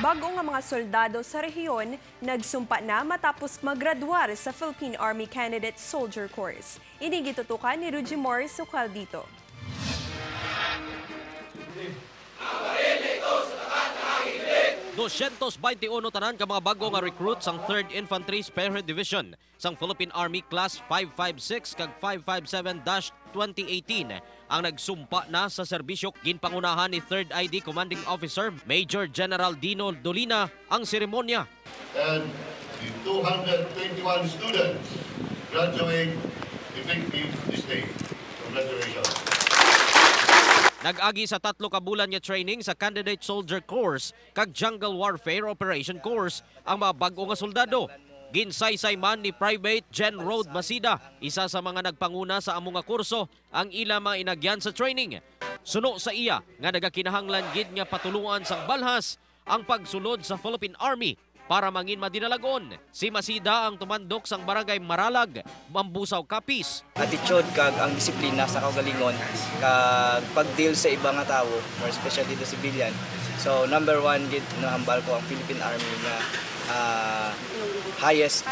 Bago nga mga soldado sa rehiyon nagsumpa na matapos magraduar sa Philippine Army Candidate Soldier Course. Ini gitutukan ni Rudy Morris dito. 221 tanan ka mga bago nga recruits ang 3rd Infantry Spearhead Division sang Philippine Army Class 556 kag 557-2018 ang nagsumpa na sa serbisyo. Ginpangunahan ni 3rd ID Commanding Officer Major General Dino Dolina ang seremonya. And the 221 students graduate effective this day. Congratulations. Nag-agi sa 3 ka bulan nga training sa Candidate Soldier Course kag Jungle Warfare Operation Course ang mga bag-o nga soldado. Ginsaysay man ni Private Gen Road Masida, isa sa mga nagpanguna sa amo nga kurso, ang ila mga inagyan sa training. Suno sa iya nga nagakinahanglan gid nga patuluan sang balhas ang pagsulod sa Philippine Army para mangin madinalagon. Si Masida ang tumandok sang Barangay Maralag, Mambusaw, Capiz. Attitude kag ang disiplina sa kaugalingon kag pag-deal sa iba nga tawo, more especially the civilian. So number one gid nahambal ko ang Philippine Army nga highest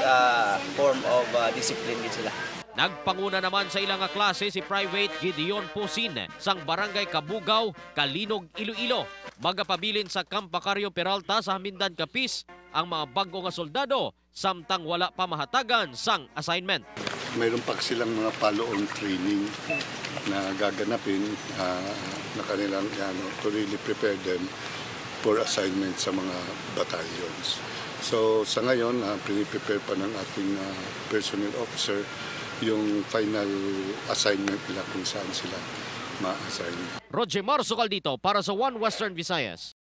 form of discipline gid sila. Nagpanguna naman sa ilang nga klase si Private Gideon Pusin sang Barangay Kabugaw, Kalinog, Iloilo. Magapabilin sa Camp Macario Peralta sa Jamindan, Capiz ang mga bago nga soldado samtang wala pa mahatagan sang assignment. Mayroon pa silang mga follow-on training na gaganapin na kanilang ano, to really prepare them for assignment sa mga battalions. So sa ngayon, prepare pa ng ating personnel officer yung final assignment nila kung saan sila ma-assign. Roger Marzo dito para sa One Western Visayas.